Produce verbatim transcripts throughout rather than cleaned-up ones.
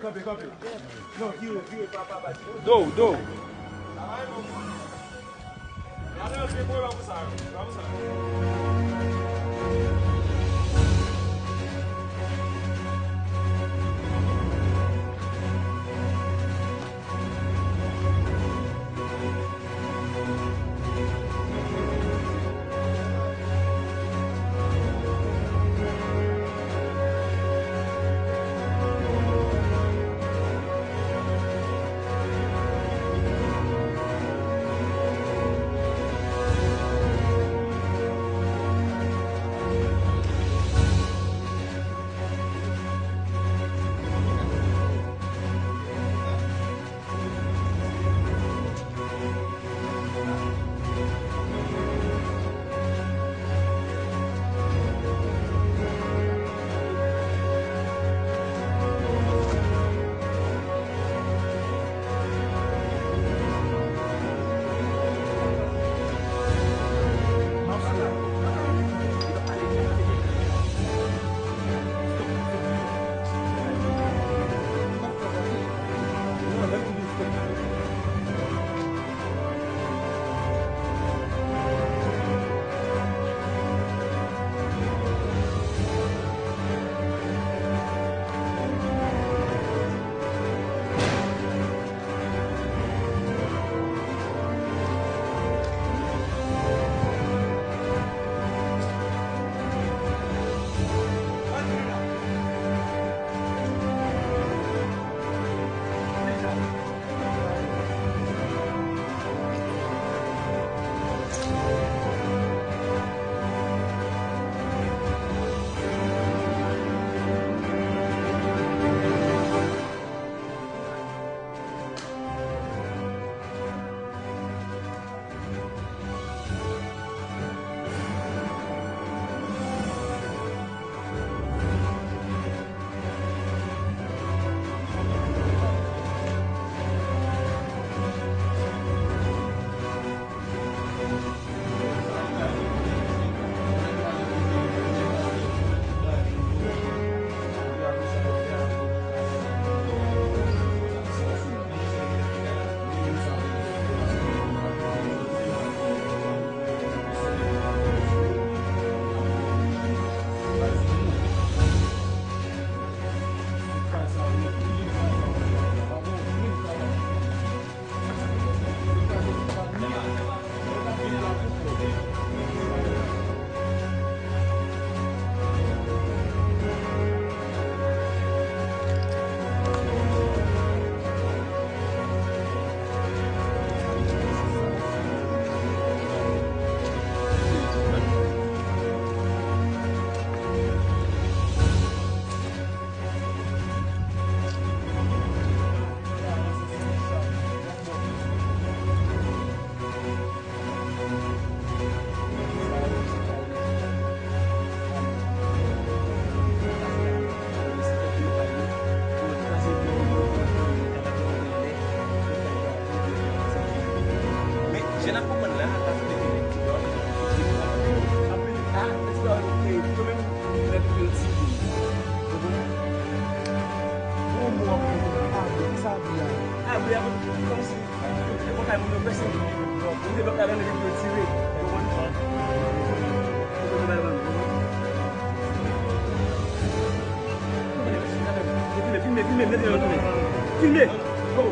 Kanpe, kanpe. Non, vire, vire, pa, pa, pa. Do, do. Men, jan n ap konprann la, paske depi lè ti dòl, a, ti dòl, yo menm, lè yo tire. Ou konprann? Bon, bon, bon, bon, a, bon, sa vle a. A, vle a, kòmsi, e bon, kay moun yo prese, moun te fè kay nan depi yo tire. Ou konprann? Ou konprann, ou konprann? Filme, filme, filme, filme, filme. Filme. Oh.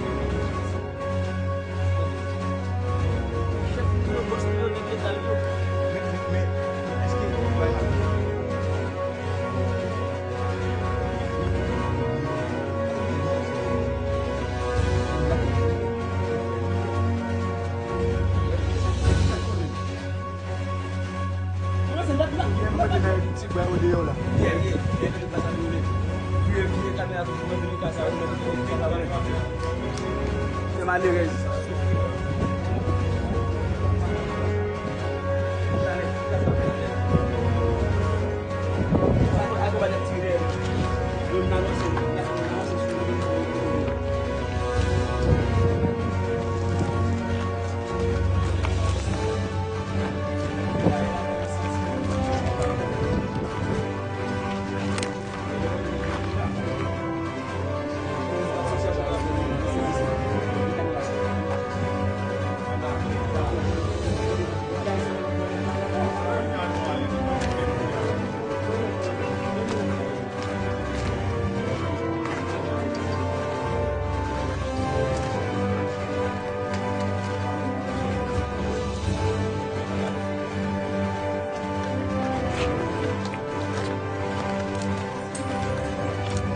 Chèf li yo, bòs li yo, nèg legal yo. Men, men, men, èske ou bay avi? Ti bwa o deyò la. Se malerèz.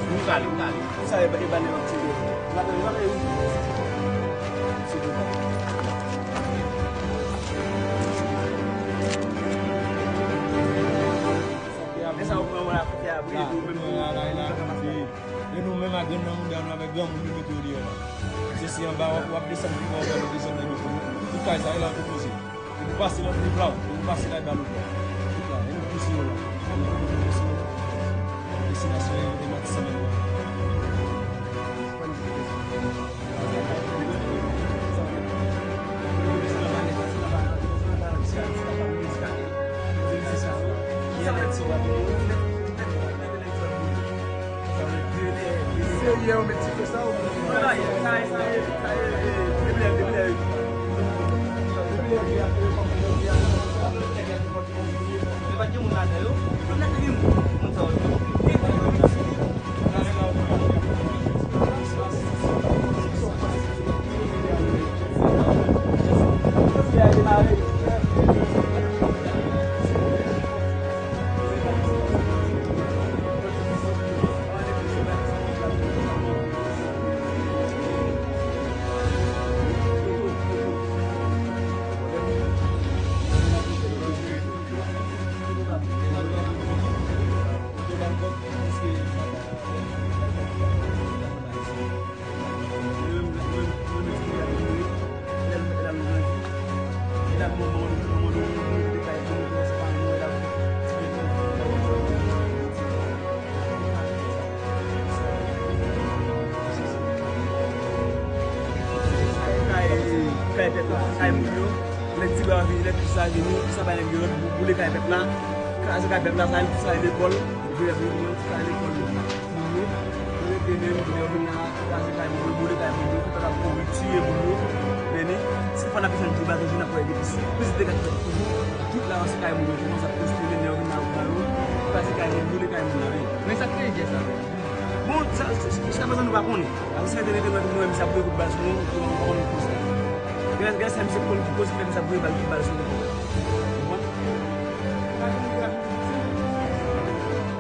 Nou kale, nou kale. Sa e, e ba nèg ap tire. N ap, n ap, e, e sa ou pran wè la kote a, wi, nou menm nou pa ka pase. E nou menm ak grenn nan mouda nou avèk granmoun nou mete yo deyò la. Se si anba w ap, w ap desann pi ba, w ap desann nan nivo nou. Tout kay sa, e la pou poze. Depi w pase nan Filiplaw, depi w pase la, e ba nou pran. Tout la, e nou pouse yo la. E nou pouse yo la. Destinasyon e, e Matisan menm. Serye, yo met ti fè sa ou? Kay pèp la, kay moun yo. Lè ti bwa vini, lè Kris la vini, Kris la bay nèg yo lòd pou boule kay pèp la, kraze kay pèp la, sa, sa lekòl, sa lekòl yo. Moun yo, yo rete menm, lè yo vin la, kraze kay moun yo, boule kay moun yo, fè pèp la kouri, tiye moun yo. Men ni, si fò n ap desann jou ba jou, n ap wè gen plis, plis dega k fèt toujou. Tout la, se kay moun yo, kòmanse ap konstwi, lè yo vin la, yo kraze kay moun, boule kay moun la, wi. Men sa k kreye gè sa? Bon, sa, sa, jiskaprezan nou pa konnen. Paske si se te rete nou, nou menm, misye ap voye kout bal sou nou, nou pa konnen koz la. Gen, gen sa misye konn ki koz ki fè misye ap voye bal, kout bal sou nou. Ou konprann?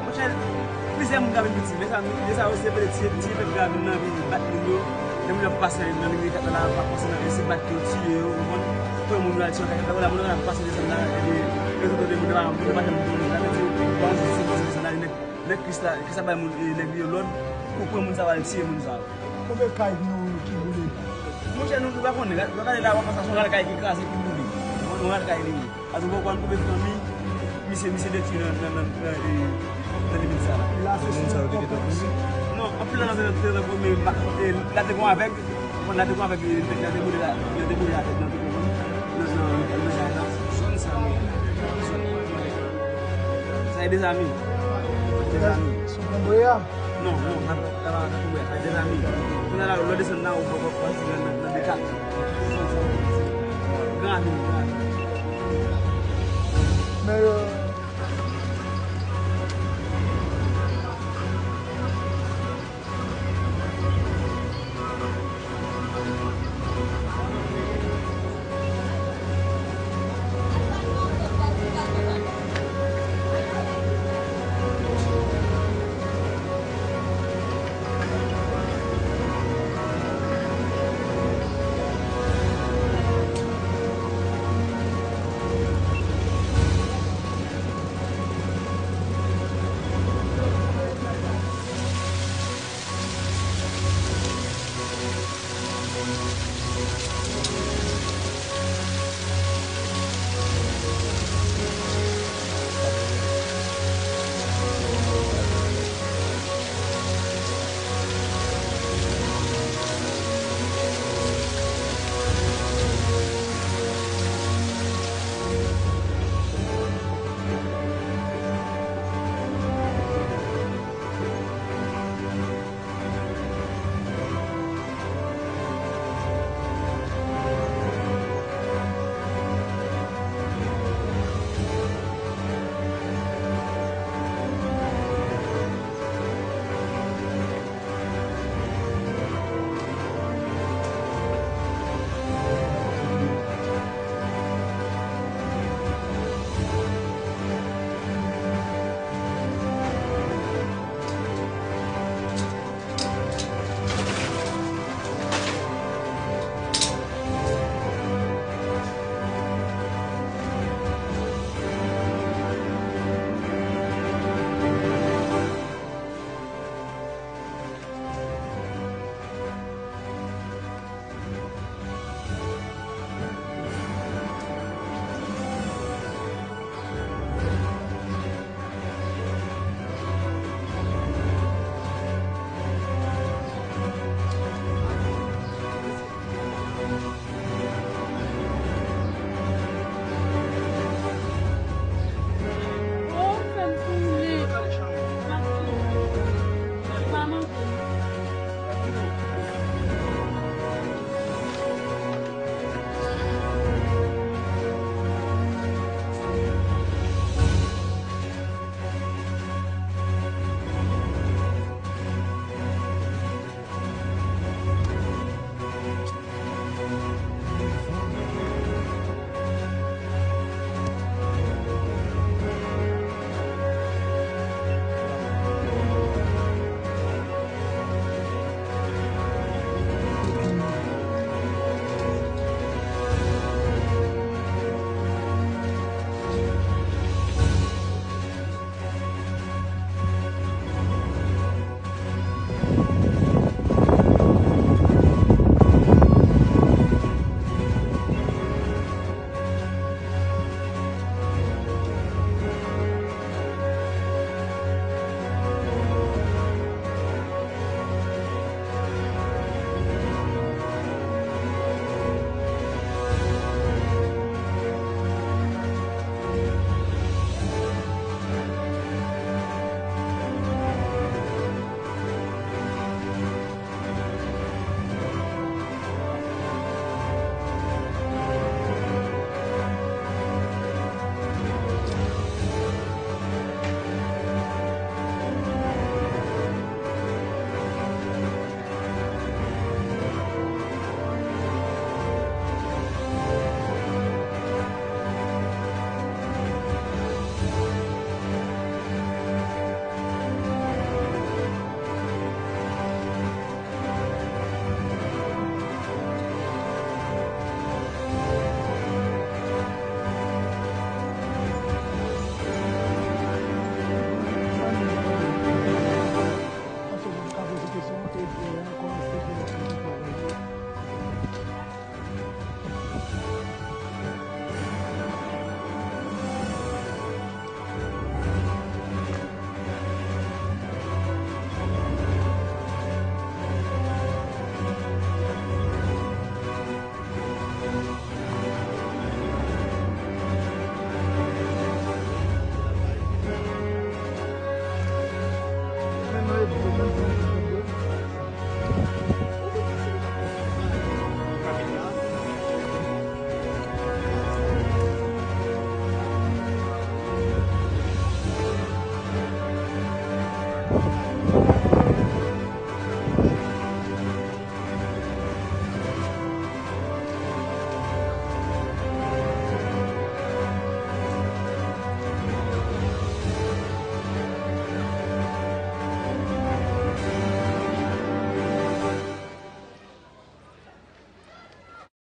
Monchè, plizyè moun ka vin viktim. Mezanmi, lè sa yo se vle tiye, tiye pèp la vin nan vin bat moun yo. Lè moun yo ap pase nan limit la, pa pase nan, se bat yo, tiye yo, ou konprann? Pran moun yo al tiye nan kay la, moun yo ap pase desann la, epi yo tou de moun yo pa, moun yo pa janm moun yo, sa vle di, bon, se, se, se, se, se, Lè Kris la, Kris la bay moun, e, nèg li yo lòd pou pran moun sa yo al tiye moun sa yo. Konbyen kay nou ki boule? Monchè, nou, nou pa konnen. Gade, gade la, w ap wè sa, se yon ral kay ki kraze, ki boule. Yon ral kay li ye. Paske w pa konn konbyen fanmi misye, misye detwi nan, nan, nan, nan, e, nan limit sa la. La, se moun sa yo te gentan boule? Non, anpil nan yo te gentan boule, men, e, la te gon avèg. Konn la te gon avèg, e, nèg la te boule la, nèg la te boule avèg nan, nan, nan, nan, nan kay la. Zòn sa nou ye la. Zòn sa e dezami. Sou konvoy a? Non, non, n ap, n ap, n ap, n ap, n ap, dèzami. Kounye a la, lè w desann la, ou pran, pran, pran nan, nan, nan de kat. Gran avil, gran avil. Men yo.